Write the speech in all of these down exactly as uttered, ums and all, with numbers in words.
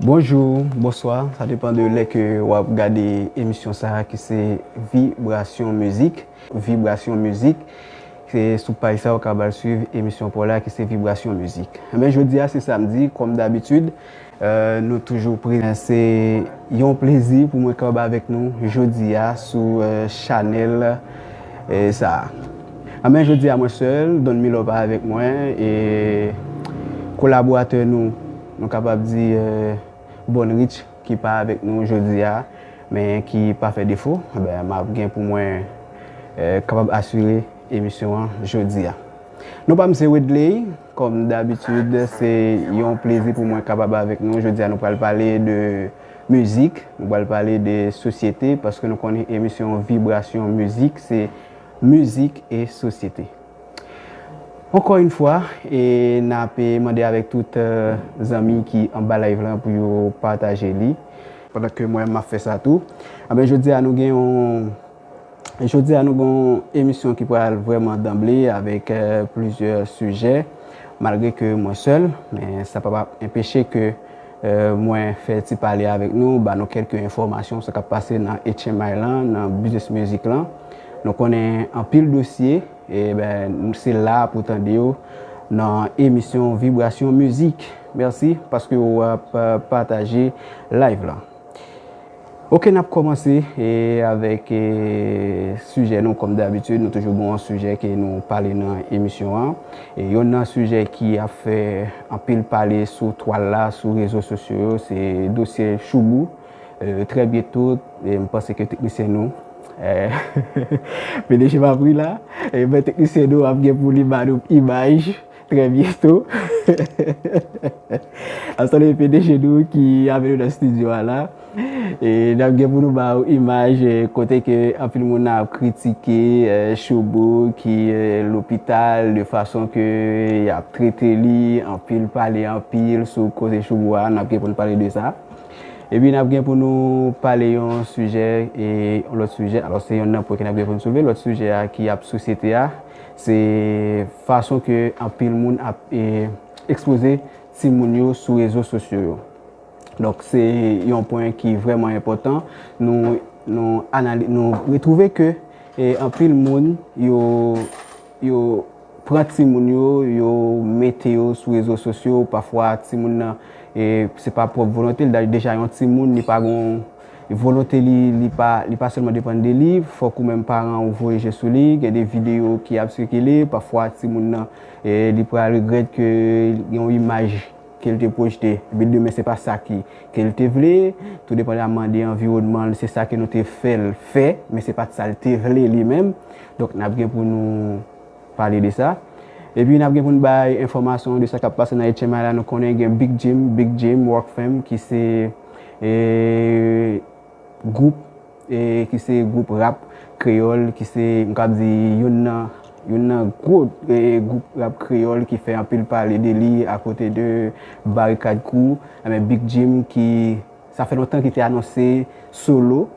Bonjou, bonswa, sa depann de lè ke w ap gade emisyon sa a ki se Vibrasyon Mizik. Vibrasyon Mizik, se sou paj sa a ou kapab swiv emisyon pa w la ki se Vibrasyon Mizik. Enben, jodi a se samdi, kòm dabitid, eh, nou toujou prezan. Se yon plezi pou mwen kapab avèk nou jodi a sou, eh, chanèl, eh, sa a. Enben, jodi a mwen sèl, Don Milo pa avèk mwen, e kolaboratè nou, nou kapab di, eh, Bon Rich, ki pa avèk nou jodi a, men ki pa fè defo, enben, m ap gen pou mwen, eh, kapab asire emisyon an jodi a. Non pa m se Wedley, kòm dabitid, se yon plezi pou mwen kapab avèk nou. Jodi a nou pral pale de mizik, nou pral pale de sosyete, paske nou konnen emisyon Vibrasyon Mizik, se mizik e sosyete. Ankò yon fwa, e n ap, e, mande avèk tout, eh, zanmi ki anba live lan pou yo pataje li. Pandan ke mwen, m ap fè sa tou. Enben, jodi a nou gen yon, jodi a nou gen yon emisyon ki pral vrèman danble avèk, eh, plizyè sijè. Malgre ke mwen sèl, men sa p ap enpeche ke, eh, mwen fè ti pale avèk nou, ba nou kèlke enfòmasyon sa k ap pase nan H M I lan, nan biznis mizik lan. Nou konnen anpil dosye, enben, se la pou tande yo nan emisyon Vibrasyon Mizik. Mèsi paske w ap, eh, pataje live lan. Oke, n ap kòmanse, e, avèk, e, sijè nou, kòm dabitid, nou toujou gen yon sijè ke nou pale nan emisyon an. E, yonn nan sijè ki ap fè anpil pale sou twal la, sou rezo sosyo yo, se dosye Shoubou. E, trè byento, e, m panse ke teknisyen nou, e, P D G pa pri la, e, men teknisyen nou ap gen pou li ba nou imaj trè byento. Ap salye P D G nou ki avè nou nan estidyo a la. E n ap gen pou nou ba w imaj, e, kote ke anpil moun ap kritike, e, Shoubou ki, e, lopital, de fason ke y ap trete li, anpil pale anpil sou koze Shoubou a, n ap gen pou nou pale de sa. Epi n ap gen pou nou pale yon sijè, e, yon lòt sijè. Alò, se yonn nan pwen ke n ap gen pou nou soulve. Lòt sijè a ki ap sosyete a, se fason ke anpil moun ap, e, ekspoze timoun yo sou rezo sosyo yo. Donk, se yon pwen ki vrèman enpòtan. Nou, nou anali-, nou retwouve ke, e, anpil moun, yo, yo pran timoun yo, yo mete yo sou rezo sosyo. Pafwa, timoun nan, e, se pa pwòp volonte l. Da-, deja, yon timoun, li pa gon volonte li, li pa, li pa sèlman depann de li. Fòk ou menm paran ou voye je sou li. Gen de videyo ki ap sikile. Pafwa, timoun nan, e, li pral regrèt ke gen yon imaj ke l te pwojte, epi demen se pa sa ki, ke l te vle, tou depandaman de anviwònman l, se sa ke nou te fè l fè, men se pa t sa l te vle li menm. Donk, n ap gen pou nou pale de sa. Epi, n ap gen pou nou bay enfòmasyon de sa k ap pase nan H M I la. Nou konnen gen Big Jim, Big Jim, Rockfam, ki se, e, gwoup, e, ki se gwoup rap kreyòl, ki se, m kab di, youn nan, youn nan gwo, e, gwoup rap kreyòl ki fè anpil pale de li akote de Barikad Crew, enben Big Jim ki, sa fè lontan ki te anonse solo,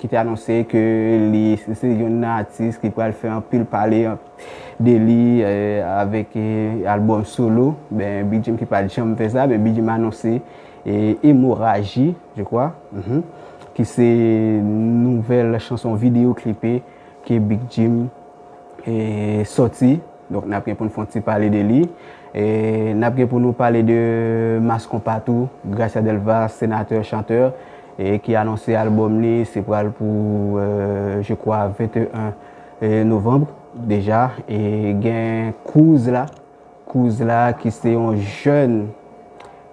ki te anonse ke li, se youn nan atis ki pral fè anpil pale de li, e, avèk, e, albòm solo. Ben, Big Jim ki pa t janm fè sa, ben, Big Jim anonse, e, Emoraji, je crois, mhm, ki se nouvèl chanson videyo klipe ke Big Jim, e, sòti. Donk, n ap gen pou n fè yon ti pale de li. E, n ap gen pou nou pale de Mascon Patou, Gracia Delva, senatè, chantè, e ki anonse albòm li, se pral pou, e, je crois, venteyen, e, novanm deja. E gen Cruz la, Cruz la, ki se yon jèn,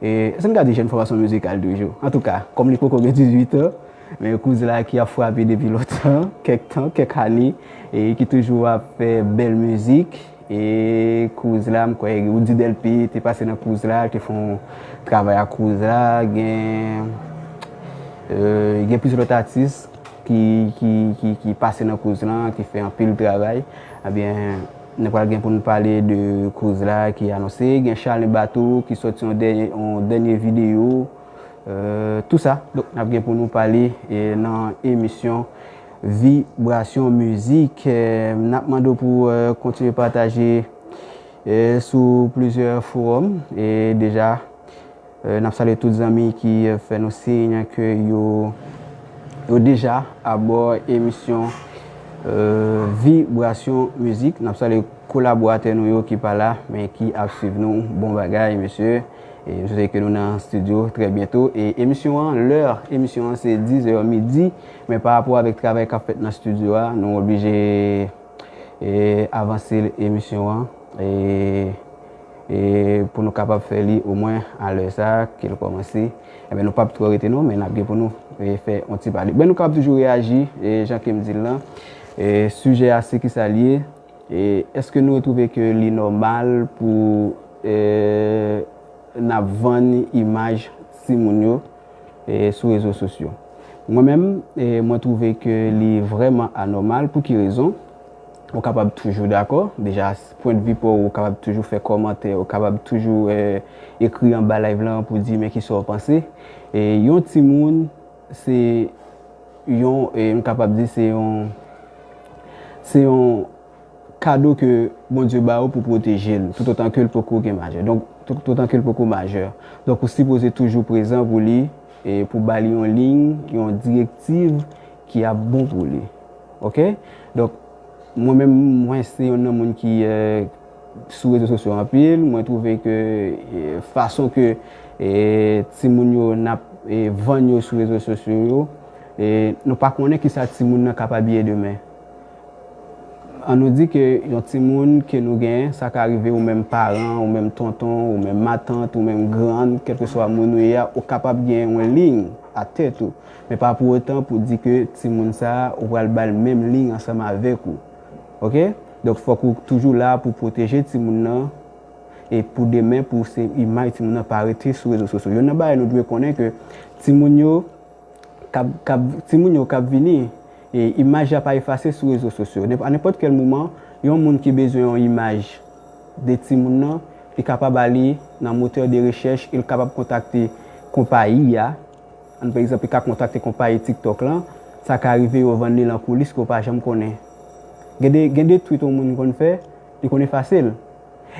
e, èske n ka di jèn fòmasyon mizikal toujou? Antouka, kòm li poko gen dizuit an, men Cruz la ki ap frape depi lontan, kèk tan, kèk ane, e ki toujou ap fè bèl mizik. E Cruz la, m kwè Roody Delpy te pase nan Cruz la, te fè yon travay ak Cruz la, gen, e, gen plizyè lòt atis ki, ki, ki, ki pase nan Cruz lan, ki fè anpil travay. Ebyen, nou pral gen pou nou pale de Cruz la ki anonse. Gen Charlin Bato ki sòti yon dènye, yon dènye videyo. E, tou sa, donk, n ap gen pou nou pale, e, nan emisyon Vibrasyon Mizik. E, n ap mande w pou, e, kontinye pataje, e, sou plizyè fowòm. E deja, Euh, n ap salye tout zanmi ki, euh, fè nou siy ke yo, yo deja abò emisyon, euh, Vibrasyon Mizik. N ap salye kolaboratè nou yo ki pa la, men ki ap swiv nou. Bon bagay, mesye. E m swete ke nou nan estidyo trè byento. E emisyon an, lè emisyon an se diz è midi, men pa rapò avèk travay k ap fèt nan estidyo a, nou oblije, e, avanse emisyon an, e, e pou nou kapab fè li omwen a lè sa a ke l kòmanse. Ebyen, nou p ap twò rete non, men n ap gen pou nou, e, fè yon ti pale. Ben, nou kapab toujou reyaji, e, jan ke m di l lan. E, sijè a se kisa l ye? E, èske nou twouve ke li nòmal pou, e, n ap vann imaj timoun yo, e, sou rezo sosyo? Mwen menm, e, mwen twouve ke li vrèman anòmal. Pou ki rezon? Ou kapab toujou dakò. Deja, pwendvi pa w, ou kapab toujou fè kòmantè, ou kapab toujou, e, ekri anba live lan pou di men kisa w panse. E, yon timoun, se yon, e, m kapab di se yon, se yon kado ke Bondye ba ou pou pwoteje l, toutotan ke l poko gen majè. Donk, tout, toutotan ke l poko majè. Donk, ou sipoze toujou prezan pou li, e pou ba li yon liy, yon direktiv ki ap bon pou li. Oke? Donk, mwen menm, mwen se yon nan moun ki, e, sou rezo sosyo anpil. Mwen twouve ke, e, fason ke, e, timoun yo n ap, e, vann yo sou rezo sosyo yo, e, nou pa konnen kisa timoun nan kapab ye demen. An nou di ke yon timoun ke nou genyen, sa ka rive ou menm paran, ou menm tonton, ou menm matant, ou menm grann, kèlkeswa moun ou ye a, ou kapab gen yon liy a tèt ou. Men pa pou otan pou di ke timoun sa a, ou pral ba l menm liy ansanm avèk ou. Oke? Donk, fòk ou toujou la pou pwoteje timoun nan, e pou demen, pou se imaj timoun nan pa rete sou rezo sosyo. Youn nan bagay nou dwe konnen ke timoun yo, k ap, k ap, timoun yo k ap vini, e imaj la pa efase sou rezo sosyo. Nenp-, a nenpòt kèl moman, yon moun ki bezwen yon imaj de timoun nan, li kapab ale nan motè de rechèch, e l kapab kontakte konpayi a. Ann, pa egzanp, li ka kontakte konpayi TikTok lan, sa ka rive yo vann li lan koulis ke w pa janm konnen. Gen de, gen de tweet yon moun konn fè, li konn efase l.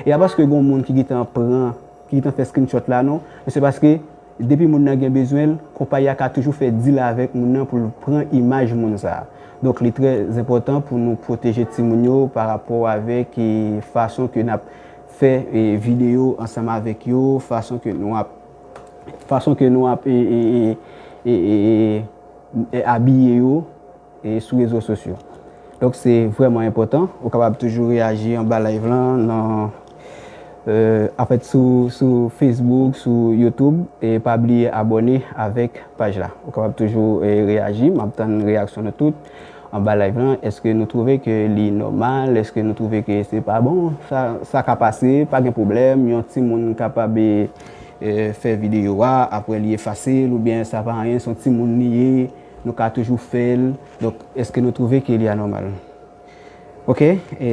E a paske gen yon moun ki gentan pran, ki gentan fè screenshot la, non. Men se paske depi moun nan gen bezwen l, konpayi a ka toujou fè deal avèk moun nan pou l pran imaj moun sa a. Donk, li trè enpòtan pou nou pwoteje timoun yo pa rapò avèk, e, fason ke n ap fè, e, videyo ansanm avèk yo, fason ke nou ap, fason ke nou ap, e, e, e, e, e, e, e, abiye yo, e, sou rezo sosyo. Donk, se vrèman enpòtan. Ou kapab toujou reyaji anba live lan, nan, e, an fèt, sou, sou Facebook, sou YouTube, e pa bliye abòne avèk paj la. Ou kapab toujou, e, reyaji. M ap tann reyaksyon nou tout anba live lan. Èske nou twouve ke li nòmal? Èske nou twouve ke se pa bon? Sa, sa ka pase, pa gen pwoblèm. Yon timoun kapab, e, e, fè videyo a, apre li efase l, oubyen sa pa anyen, se yon timoun li ye, nou ka toujou fè l. Donk, èske nou twouve ke li anòmal? Oke, e,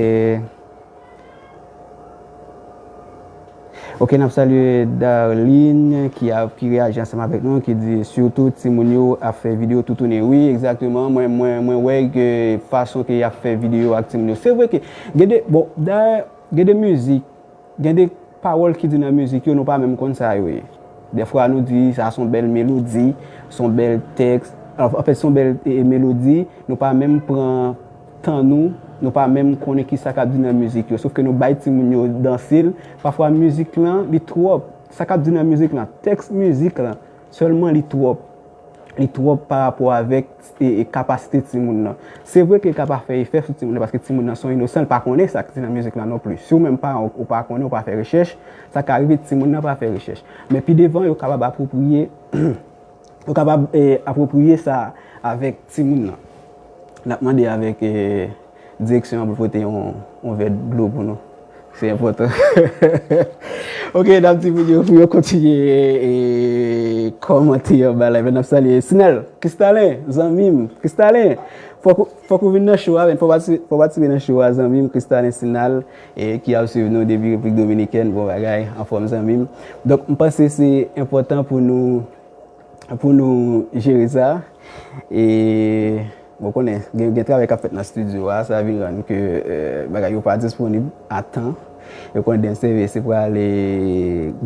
oke, n ap salye Darline ki ap, ki reyaji ansanm avèk nou, ki di, sitou timoun yo ap fè videyo toutouni. Wi, egzakteman, mwen, mwen, mwen wè ke fason ke y ap fè videyo ak timoun yo. Se vre ke gen de, bon, dayè, gen de mizik, gen de pawòl ki di nan mizik yo, nou pa menm konn sa yo ye. Dèfwa, nou di, sa se yon bèl melodi, se yon bèl tèks, an, anfèt, se yon bèl, e, e, melodi, nou pa menm pran tan nou, nou pa menm konnen kisa k ap di nan mizik yo. Sòf ke nou bay timoun yo danse l. Pafwa, mizik lan, li twòp. Sa k ap di nan mizik lan, tèks mizik lan, sèlman li twòp. Li twòp pa rapò avèk, e, e, kapasite timoun nan. Se vre ke l ka pa fè efè sou timoun nan, paske timoun nan se yon inosan, li pa konnen sa k di nan mizik lan non plis. Si w menm paran, ou, ou pa konnen, ou pa fè rechèch, sa ka rive timoun nan pa fè rechèch. Men pi devan, yo kapab apwopriye, yo kapab, e, apwopriye sa avèk timoun nan. N ap mande avèk, e, direksyon an pou pote yon, yon vè dlo pou nou. Se enpòtan. Oke, n ap di pou yo, pou yo kontinye, e, kòmante anba live la. N ap salye Sinal, Kristalen, zanmi m, Kristalen. Fòk ou, fòk ou vin nan show a, men fò w patisipe, fò w patisipe nan show a, zanmi m, Kristalen Sinal, e, ki ap swiv nou depi Repiblik Dominikèn, bon bagay, anfòm zanmi m. Donk, m panse se enpòtan pou nou pou nou jere sa. E, bon, konnen, gen, gen travay k ap fèt nan estidyo a, sa vin rann ke, e, bagay yo pa disponib a tan. Yo konnen demen se, se prale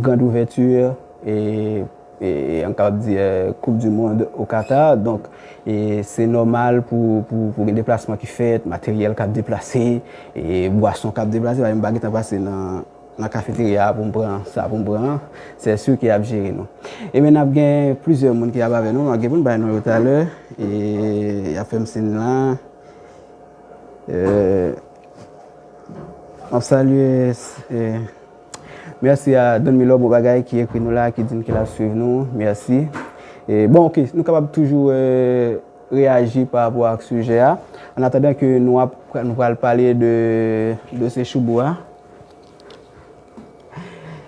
grand ouverture, e, e, e, an kapab di, e, Coupe du Monde au Qatar. Donk, e, se nòmal pou, pou, pou gen deplasman ki fèt, materyèl k ap deplase, e, bwason k ap deplase. Pa m pa gentan pase nan, nan kafeterya a pou m pran sa, pou m pran an. Se si ke y ap jere nou. E men n ap gen plizyè moun ki ap avè nou. N ap gen pou n bay non yo talè. E y ap fè m siy la. E, m ap salye, e, mèsi a Don Milo, bon bagay, ki ekri nou la, ki di n ke l ap swiv nou. Mèsi. E, bon, ok, nou kapab toujou, e, reyaji pa rapò ak sijè a. An atandan ke nou ap, nou pral pale de, de se choubou a.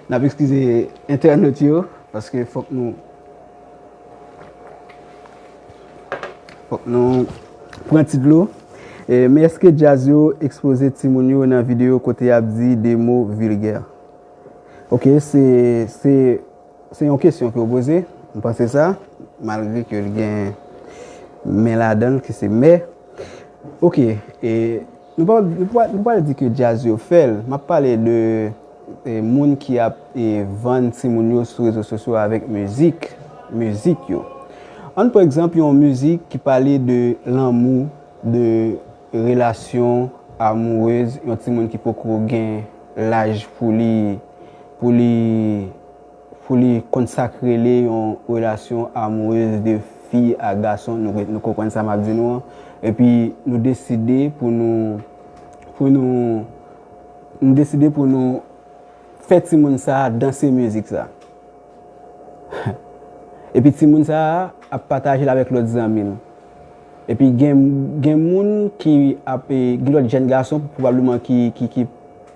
N ap eskize entènot yo, paske fòk nou, fòk nou pran ti dlo. E, men èske djaz yo ekspoze timoun yo nan videyo kote y ap di de mo vilgè? Ok, se, se, se yon kesyon ke w poze, m panse sa, malgre ke l gen men ladan l, ki se mè. Ok, e, nou pa, nou pa, nou pa di ke djaz yo fè l. M ap pale de, e, moun ki ap, e, vann timoun yo sou rezo sosyo avèk mizik, mizik yo. Ann pran egzanp yon mizik ki pale de lanmou, de relasyon amourez, yon timoun ki poko gen laj pou li, pou li pou li konn sa k rele yon relasyon amourez de fi ak gason, nou, nou konprann sa m ap di nou an. Epi nou deside pou nou, pou nou, nou deside pou nou fè timoun sa a danse mizik sa. Epi timoun sa a ap pataje l avèk lòt zanmi l. Epi gen, gen moun ki ap, e, gen lòt jèn gason, pwobableman ki, ki, ki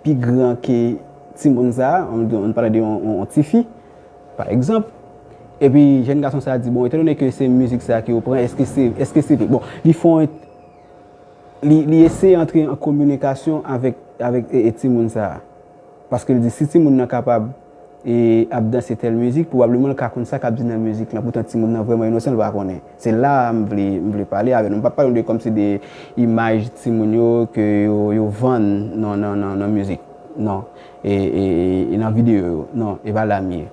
pi gran ke timoun sa a, ann, ann pale de yon, yon, yon tifi, pa egzanp. Epi jèn gason sa a di, bon, etandone ke se mizik sa a ke yo pran, èske se, èske se vre? Bon, li fè yon, li, li eseye antre an kominikasyon avèk, avèk, e, e timoun sa a. Paske l di, si timoun nan kapab, e, ap danse tèl mizik, pwobableman l ka konn sa k ap di nan mizik lan. Poutan timoun nan vrèman inosan, l pa konnen. Se la a m vle, m vle pale avè nou. M p ap pale de kòmsi de imaj timoun yo ke yo, yo vann nan, nan, nan, nan mizik. Non. E, e, e, e nan videyo yo. Non, e pa la m ye.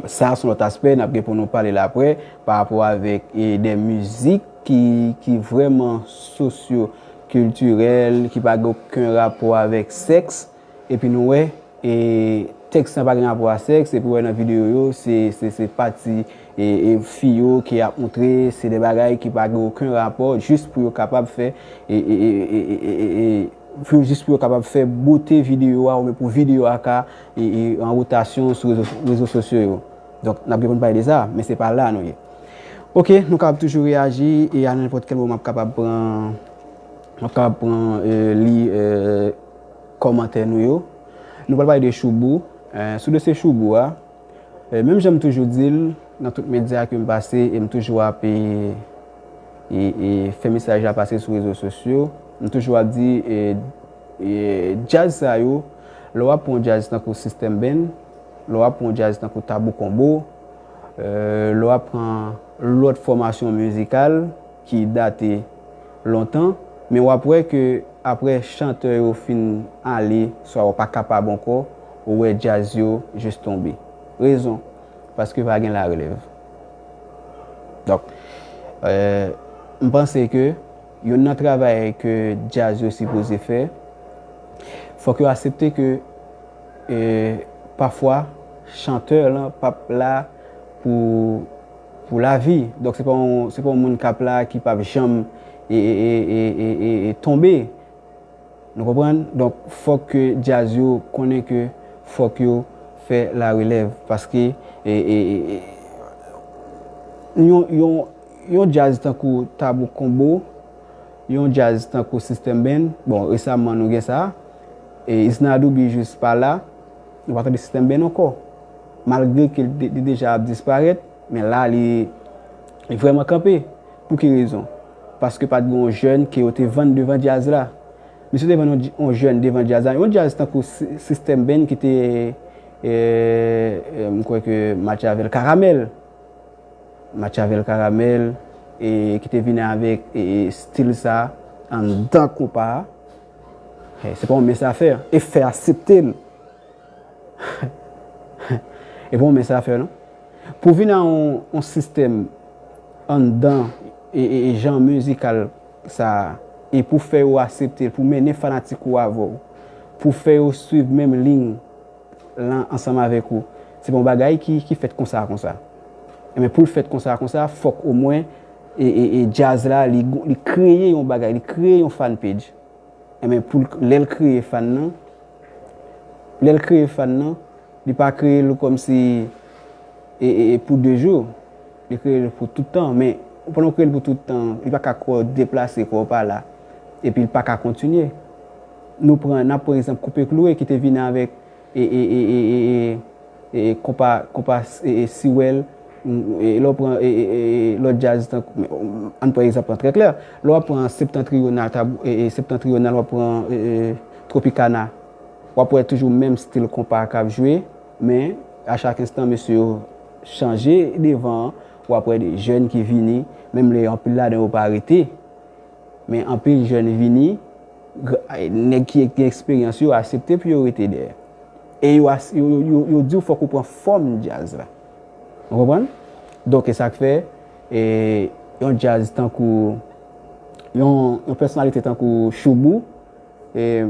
Sa se yon lòt aspè, n ap gen pou nou pale l aprè, pa rapò avèk, e, de mizik ki, ki vrèman sosyo-kiltirèl, ki pa gen okenn rapò avèk sèks, epi nou wè, e, tèks lan pa gen rapò a sèks, epi w wè nan videyo yo, se, se, se pati, e, e, fi yo ki ap montre, se de bagay ki pa gen okenn rapò, jis pou yo kapab fè, e, e, pou yo jis pou yo kapab fè bote videyo a, oubyen pou videyo a ka, e, e, an wotasyon sou rezo, rezo sosyo yo. Donk, n ap gen pou n pale de sa, men se pa la nou ye. Ok, nou kapab toujou reyaji, e a nenpòt kèl moman m ap kapab pran, m ap kapab pran, e, li, e, kòmantè nou yo. Nou pral pale de choubou. E, sou dosye choubou a, e, menm jan m toujou di l, nan tout medya ke m pase, e m toujou ap, e, e, e, fè mesaj la pase sou rezo sosyo, m toujou ap di, e, e, djaz sa yo, lè w ap pran yon djaz tankou System Band, lè w ap pran yon djaz tankou Tabou Combo, e, lè w ap pran lòt fòmasyon mizikal ki date lontan, men w ap wè ke apre chantè yo fin ale, swa yo pa kapab ankò, ou wè djaz yo jis tonbe. Rezon, paske pa gen larelèv. Donk, e, m panse ke youn nan travay ke djaz yo sipoze fè, fòk yo aksepte ke, e, pafwa, chantè lan p ap la pou, pou lavi. Donk, se pa yon, se pa yon moun k ap la ki p ap janm, e, e, e, e, e, e, e tonbe. Nou konprann? Donk, fòk ke djaz yo konnen ke fòk yo fè larelèv. Paske, e, e, e, e, yon, yon, yon djaz tankou Tabou Combo, yon djaz tankou System Band, bon, resaman nou gen sa, e Isnadobi jis pa la, nou pa tande System Band ankò. Malgre ke li de-, li deja ap disparèt, men la, li, li vrèman kanpe. Pou ki rezon? Paske pa t gen yon jèn ke yo te vann devan djaz la. Misye te vann yon, yon jèn devan djaz la. Yon djaz tankou Si-, System Band ki te, e, e, m kwè ke Machiavel Caramel. Machiavel Caramel, e, ki te vini avèk, e, e, stil sa anndan konpa a. E, se pa yon mens afè. E fè aksepte l. E pa yon mens afè non. Pou vin a yon, yon sistèm anndan e, e, e jan mizikal sa a, e pou fè yo aksepte l, pou mennen fanatik ou avè w, pou fè yo swiv menm liy lan ansanm avèk ou, se pa yon bagay ki, ki fèt konsa, konsa. Enben, pou l fèt konsa, konsa, fòk omwen e, e, e djaz la, li, li kreye yon bagay, li kreye yon fan page. Enben, pou l, lè l kreye fan nan, lè l kreye fan nan, li pa kreye l kòmsi e, e, e pou de jou. Li kreye l pou tout tan. Men, pandan w kreye l pou tout tan, li pa ka kò deplase, kò pa la. Epi l pa ka kontinye. Nou pran, n ap pran egzanp Koupe Kloure ki te vini avèk e, e, e, e, e, e, e, konpa, konpa, e, e, Siwèl, mm, e, lè w pran e, e, e, e, lòt djaz tankou, ann pran egzanp lan trè klè, lè w ap pran Septantriyonal, tab, e, e, Septantriyonal, w ap pran e, e, Tropicana, w ap wè toujou menm stil konpa k ap jwe, men a chak enstan, mesye yo chanje devan an, w ap wè de jèn ki vini, menm lè anpil ladan yo pa rete. Men anpil jèn vini, nèg ki gen eksperyans yo aksepte pou yo rete dèyè. E yo, yo, yo, yo, yo di w fòk ou pran fòm djaz la. Ou konprann? Donk, e sa k fè, e, yon djaz tankou, yon, yon pèsonalite tankou Shoubou, e,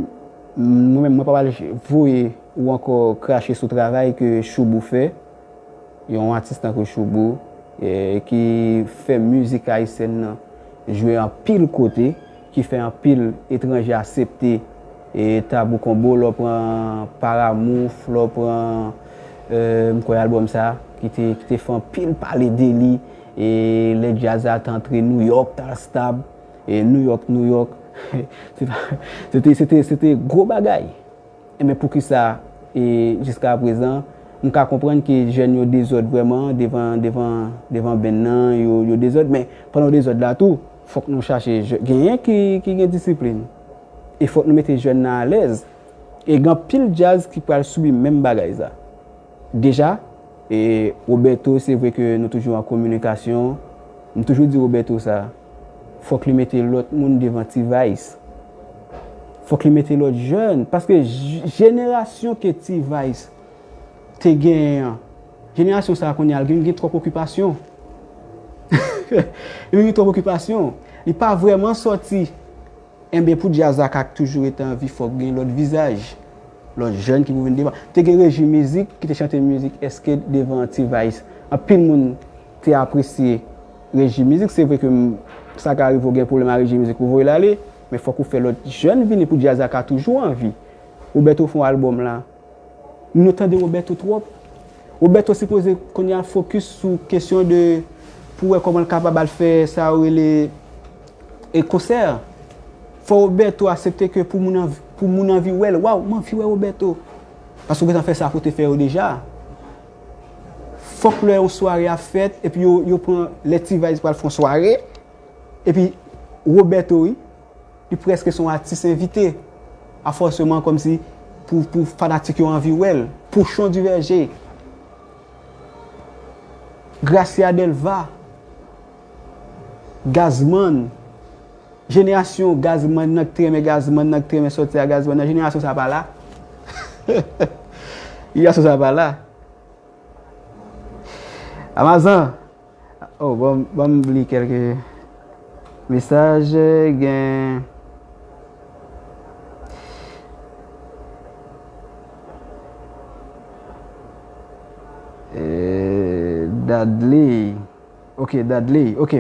mwen menm, mwen pa pral voye ou ankò krache sou travay ke Shoubou fè. Yon atis tankou Shoubou, e, ki fè mizik ayisyèn nan jwe anpil kote, ki fè anpil etranje aksepte, e, Tabou Combo, lè w pran Paramouf, lè w pran, e, m kwè albòm sa, ki te, ki te fè anpil pale de li, e, lè djaz la te antre Nouyòk, t al stab, e, Nouyòk, Nouyòk. Se pa, se te, se te, se te gwo bagay. Enben, poukisa, e, jiska prezan, m ka konprann ke jèn yo dezòd vrèman devan, devan, devan band nan, yo, yo dezòd, men pandan yo dezòd la tou, fòk nou chache je-, genyen ki, ki gen disiplin. E fòk nou mete jèn nan alèz. E gen anpil djaz ki pral sibi menm bagay sa. Deja, e Roberto, se vre ke nou toujou an kominikasyon. M toujou di Roberto sa. Fòk li mete lòt moun devan T-Vice. Fòk li mete lòt jèn. Paske j-, jenerasyon ke T-Vice te genyen an, jenerasyon sa a kounye a, l vin gen twòp okipasyon. Li vin gen twòp okipasyon. Li pa vrèman sòti. Enben, pou djaz la ka toujou rete an vi, fòk gen lòt vizaj, lòt jèn ki pou vin devan. Te gen Reji Mizik ki te chante mizik Escape devan T-Vice. Anpil moun te apresye Reji Mizik. Se vre ke m, sa ka rive w gen pwoblèm ak Reji Mizik, ou voye l ale, men fòk ou fè lòt jèn vini pou djaz la ka toujou an vi. Roberto fè yon albòm la, nou tande Roberto twòp. Roberto sipoze kounye a fokis sou kesyon de, pou wè kòman l kapab al fè sa yo rele e konsè. Fò Roberto aksepte ke pou moun anvi, pou moun anvi wè l, waw, m anvi wè Roberto. Paske w gentan fè sa pou te fè yo deja. Fòk lè yon sware ap fèt, epi yo, yo pran lè T-Vice pral fè yon sware, epi Roberto, wi, li prèske se yon atis envite. A fòseman kòmsi pou, pou fanatik yo anvi wè l. Pouchon Diverger, Gracia Delva, Gazman, jenerasyon Gazman nan k te renmen Gazman nan k te renmen sòti a Gazman nan, jenerasyon sa pa la. Jenerasyon sa pa la. Amazan. Oh, ban m, ban m li kèlke mesaj. Gen, eh, Dadley. Ok, Dadley. Ok.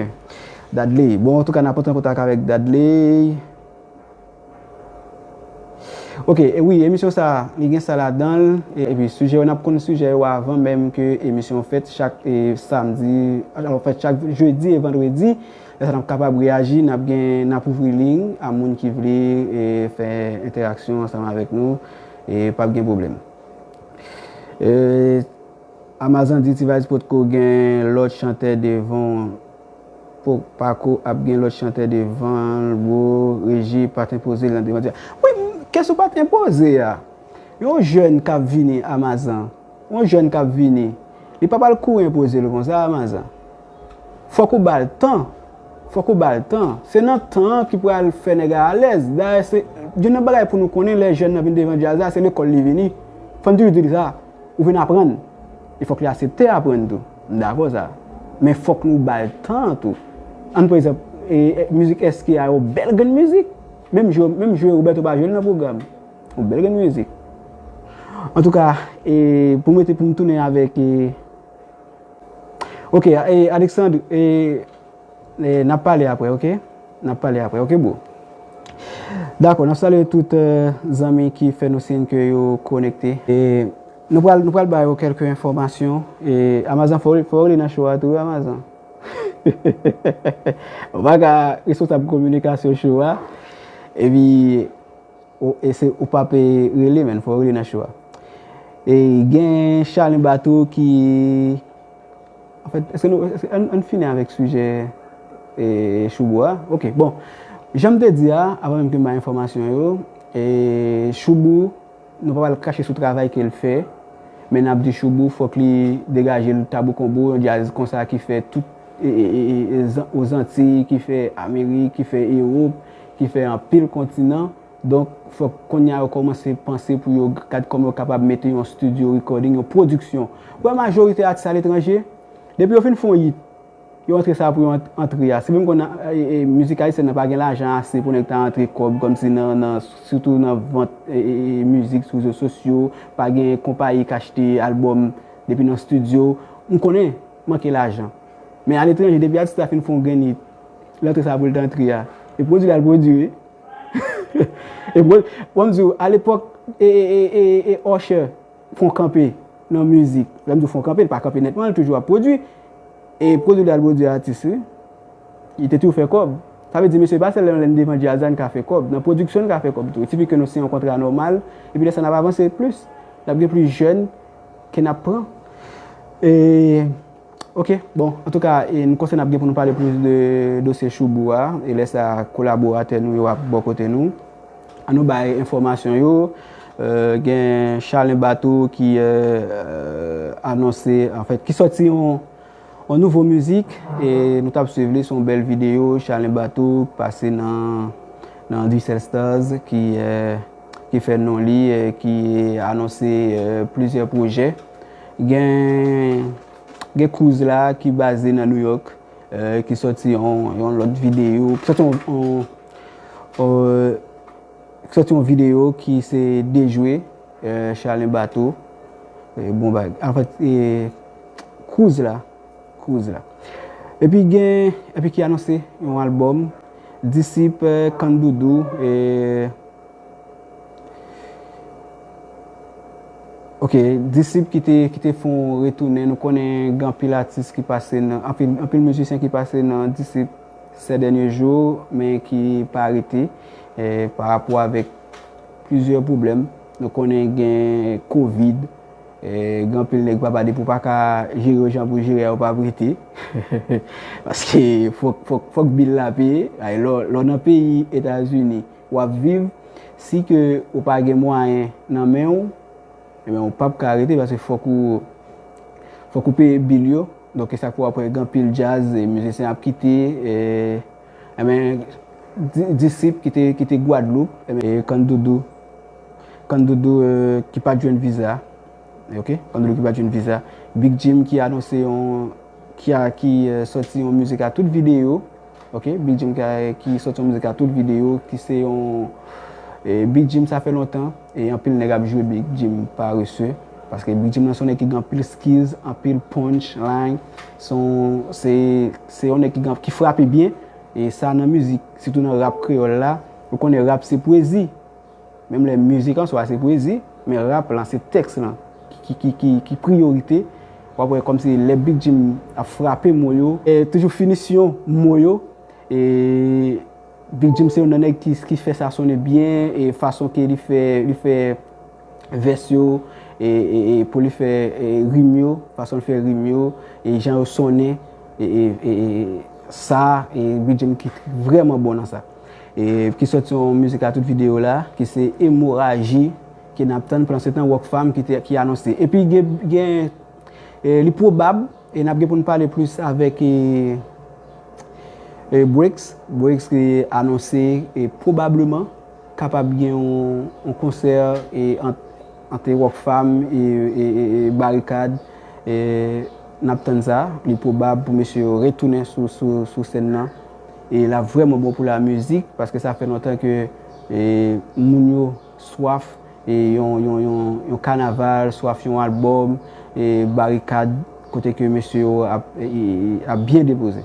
Dadley. Bon, antouka, n ap antre an kontak avèk Dadley. Ok, e wi, emisyon sa a, li gen sa ladan l, e, epi sijè yo, n ap konn sijè yo avan menm ke emisyon fèt chak, e, samdi, an fèt, chak jedi e vandredi. Lè sa a, n ap kapab reyaji, n ap gen, n ap ouvri liy a moun ki vle, e, fè entèraksyon ansanm avèk nou, e p ap gen pwoblèm. E, Amazan di T-Vice potko gen lòt chantè devan, po-, pako ap gen lòt chantè devan l, bro, Reji pa t enpoze l nan devan T-Vice. Wi, m, kesyon pa t enpoze a. Yon jèn k ap vini, Amazan. Yon jèn k ap vini. Li pa pral kouri enpoze l konsa, Amazan. Fòk ou ba l tan. Fòk ou ba l tan. Se nan tan an ki pral fè nèg la alèz. Dayè, se youn nan bagay pou nou konnen lè jèn nan vin devan djaz la, se lekòl li vini. Fò n toujou di l sa. Ou vin aprann. E fòk li aksepte aprann tou. M dakò sa. Men fòk nou ba l tan an tou. Ann pran egzanp, e, e, mizik S K A yo, bèl grenn mizik. Menm jwe, menm jwe Roberto pa jwe l nan pwogram. Yon bèl grenn mizik. Antouka, e, pou m rete, pou m tounen avèk, e, ok, e, Alexandre, e, e, n ap pale apre, ok? N ap pale apre, ok, bro? Dakò, n ap salye tout, e, zanmi ki fè nou siy ke yo konekte. E, nou pral, nou pral ba yo kèlke enfòmasyon. E, Amazan, fò, fò w rele nan show a tou, wi, Amazan. Ou pa ka responsab kominikasyon show a. Epi, ou, e se, ou p ap rele, men fò w rele nan show a. E gen Charlin Bato ki, anfèt, èske nou, èske, ann, ann fini avèk sijè, e, Shoubou a? Ok, bon, jan m te di a, avan menm ke m bay enfòmasyon yo, e, Shoubou, nou pa pral krache sou travay ke l fè, men n ap di Shoubou, fòk li degaje l tabou konbo, yon djaz konsa ki fè tout, e, e, e, e, e, Zan-, Ozantiy, ki fè Amerik, ki fè Ewòp, ki fè anpil kontinan. Donk, fòk kounye a yo kòmanse panse pou yo gad kòman yo kapab mete yon studio recording, yon pwodiksyon. Ou wè majorite atis aletranje, depi yo fin fè yon hit, yo antre sa pou yo ant-, antre a. Se menm konn, e, e, mizik ayisyèn nan pa gen lajan ase pou nèg ta antre kòb kòmsi nan, nan, sitou nan vant, e, e, e, mizik sou rezo sosyo, pa gen konpayi k achte albòm depi nan studio. M konnen, manke lajan. Men aletranje, depi atis la fin fè yon grenn hit, l antre sa pou l ta antre a. E pwodui l al pwodui, wi. E bon, bon, m di w, alepòk, e, e, e, e, e Usher fè yon kanpe nan mizik. Lè m di w fè yon kanpe, li pa kanpe nètman, li toujou ap pwodui. E pwodui li al pwodui atis, wi. Li te toujou fè kòb. Sa vle di, mesye, pa sèl lè, lè n devan djaz la, n ka fè kòb. Nan pwodiksyon, n ka fè kòb tou. Tipi ke nou siyen yon kontra nòmal, epi lè sa, n ap avanse plis. N ap gen plis jèn ke n ap pran. E, Ok, bon, antouka, e, nou konsa n ap gen pou nou pale plis de dosye Shoubou a, e lè sa a, kolaboratè nou yo ap bò kote nou. An nou bay enfòmasyon yo, e, gen Charlin Bato ki, e, e, anonse, anfèt, ki sòti yon, yon nouvo mizik, e nou t ap swiv li, se yon bèl videyo, Charlin Bato pase nan, nan Dicel Stars ki, e, ki fè non li, e, ki anonse, e, plizyè pwojè. Gen Gen Cruz la ki baze nan New York, e, ki sòti yon, yon lòt videyo, ki sòti yon, yon, e, ki sòti yon videyo ki se dejwe, e, Charlin Bato, e, bon bag. Anfèt, e, Cruz la, Cruz la. Epi gen, epi ki anonse yon albòm, Disip, e, Kandoudou, e, Ok, Disip ki te, ki te fè yon retounen, nou konnen gen anpil atis ki pase nan, anpil, anpil mizisyen ki pase nan Disip sè dènye jou, men ki pa rete, e, pa rapò avèk plizyè pwoblèm. Nou konnen gen kovid, e, gen anpil nèg papa depi w pa ka jere yo jan pou jere a, yo p ap rete. Paske fòk, fòk, fòk bil la peye. Ay, lè w, lè w nan peyi Etazini, w ap viv, si ke ou pa gen mwayen nan men w, ebyen, ou p ap ka rete paske fòk ou, fòk ou peye bil yo. Donk, e sa k fè w ap wè gen anpil djaz, e mizisyen ap kite, e, ebyen, Di-, Disip ki te, ki te Gwadloup, ebyen, e Kandoudou, Kandoudou, e, ki pa t jwenn viza, ok? Kandoudou ki pa t jwenn viza. Big Jim ki anonse yon, ki a, ki, e, sòti yon mizik a tout videyo, ok? Big Jim ki, ki sòti yon mizik a tout videyo, ki se yon, e, Big Jim sa fè lontan, e anpil nèg ap jwe Big Jim parese, paske Big Jim nan se yon nèg ki gen anpil skills, anpil punch line, se yon, se, se yon nèg ki gen, ki frape byen, e sa nan mizik, sitou nan rap kreyòl la, ou konnen rap se pwezi. Menm lè mizik an swa se pwezi, men rap lan se tèks lan ki, ki, ki, ki, ki priyorite. W ap wè kòmsi lè Big Jim ap frape mo yo, e toujou finisyon mo yo, e Big Jim se youn nan nèg ki, ki fè sa sonnen byen, e fason ke li fè, li fè vès yo, e, e, e pou li fè, e, rim yo, fason l fè rim yo, e jan yo sonnen, e, e, e, e sa, e Big Jim ki vrèman bon nan sa. E ki sòti yon mizik a tout videyo la, ki se Emoraji, ke n ap tann pandan se tan Rockfam ki te, ki anonse. Epi gen, gen, e, li pwobab, e n ap gen pou n pale plis avèk, e, e, Brix. Brix ki anonse, e pwobableman kapab gen yon, yon konsè, e, ant, ant Rockfam e, e, e, e Barikad, E n ap tann sa, li pwobab pou mesye yo retounen sou, sou, sou sèn nan. E l ap vrèman bon pou lamizik, paske sa fè lontan ke e, moun yo swaf e, yon, yon, yon, yon kanaval, swaf yon albòm, e barikad, kote ke mesye yo ap, e, ap byen depoze.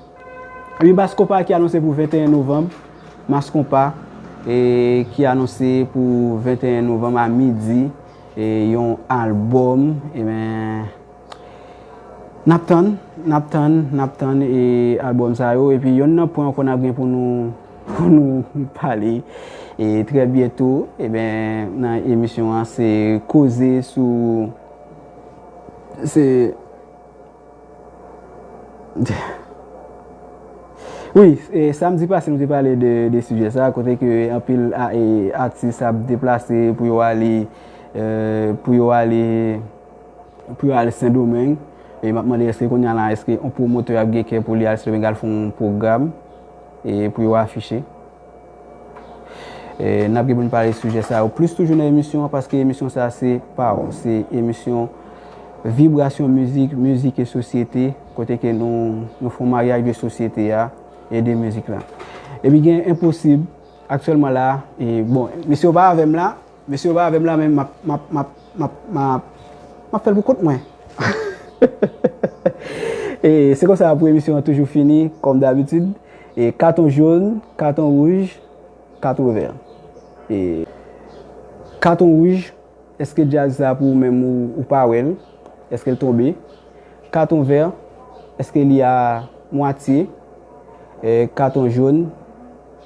Epi Mass Konpa ki anonse pou venteyen novanm, Mass Konpa e, ki anonse pou venteyen novanm a midi, e yon albòm, e ben, n ap tann, n ap tann, n ap tann e albòm sa yo. Epi yonn nan pwen ankò n ap gen pou nou, pou nou pale e trè byento, e ben, nan emisyon an, se koze sou, se Wi, e, samdi pase nou te pale de, de sijè sa, kote ke anpil a, e, atis ap deplase pou yo ale, e, pou yo ale, pou yo ale Sendomeng. E m ap mande èske kounye a la, èske yon pwomotè ap gen kè pou li al Sendomeng al fè yon pwogram e pou yo afiche. E, n ap gen pou n pale sijè sa yo plis toujou nan emisyon an, paske emisyon sa se pa w, se emisyon vibrasyon mizik, mizik e sosyete, kote ke nou, nou fè yon maryaj de sosyete a e de mizik la. Epi gen Enposib, aktyèlman la, e bon, mesye yo pa avè m la, mesye yo pa avè m la, men m ap, m ap, m ap, m ap, m ap, m ap fè l pou kont mwen. E se konsa pou emisyon an toujou fini, kòm dabitid. E katon jòn, katon wouj, katon vè. E katon wouj, èske djaz sa pou ou menm ou, ou pa wè l? Èske l tonbe? Katon vè, èske li a mwatye? E katon jòn,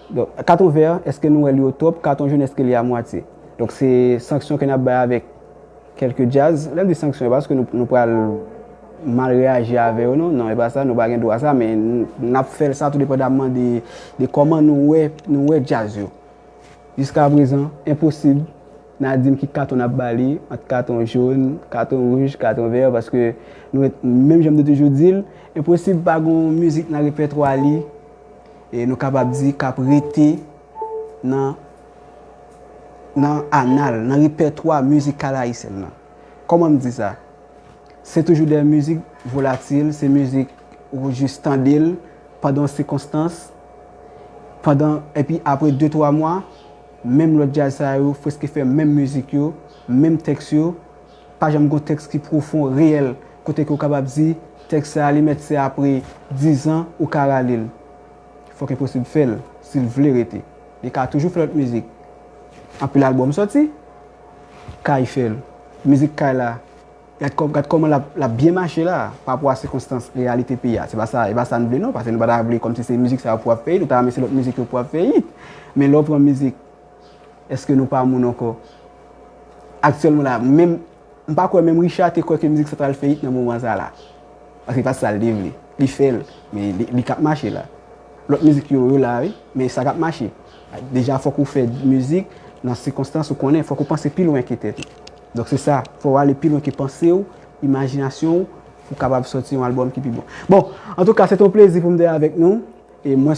donk, katon vè, èske nou wè li o twòp? Katon jòn, èske li a mwatye? Donk, se sanksyon ke n ap bay avèk kèlke djaz. Lè m di sanksyon, e pa paske nou, nou pral mal reyaji avè yo, non, non, e pa sa, nou pa gen dwa sa, men n, n ap fè l sa tou depandamman de, de kòman nou wè, nou wè djaz yo. Jiskaprezan, Enposib, n a di m ki katon n ap ba li, ant katon jòn, katon wouj, katon vè, paske nou ret, menm jan m te toujou di l, Enposib pa gon mizik nan repètwa li, e nou kapab di k ap rete nan, nan anal, nan repètwa mizikal ayisyèn nan. Kòman m di sa? Se toujou de mizik volatil, se mizik ou jis tande l pandan yon sikonstans, pandan, epi apre de twa mwa, menm lòt djaz sa yo prèske fè menm mizik yo, menm tèks yo, pa janm gon tèks ki pwofon, reyèl, kote ke w kapab di, tèks sa a, li mèt se apre diz an ou ka rale l. Fòk Enposib fè l, si l vle rete. Li ka toujou fè lòt mizik. Anpil albòm sòti, Kay fè l. Mizik Kay la, gad kò-, gad kòman l ap, l ap byen mache la, pa rapò a sikonstans, reyalite peyi a. Se pa sa, e pa sa n vle non, paske nou pa ta vle kòmsi se mizik sa yo pou ap fè it, nou ta renmen se lòt mizik yo pou ap fè it. Men lè w pran mizik, èske nou pa moun ankò? Aktyèlman la, menm, m pa kwè menm Richard te kwè ke mizik sa pral fè it nan moman sa la. Paske se pa sa l te vle. Li fè l, men li, li k ap mache la. Lòt mizik yo, yo la, wi, men sa k ap mache. Deja, fòk ou fè mizik nan sikonstans ou konnen, fòk ou panse pi lwen ke tèt ou. Donk, se sa, fò w ale pi lwen ke panse w, imajinasyon w, pou w kapab sòti yon albòm ki pi bon. Bon, antouka, se te yon plezi pou m te avèk nou. E mwen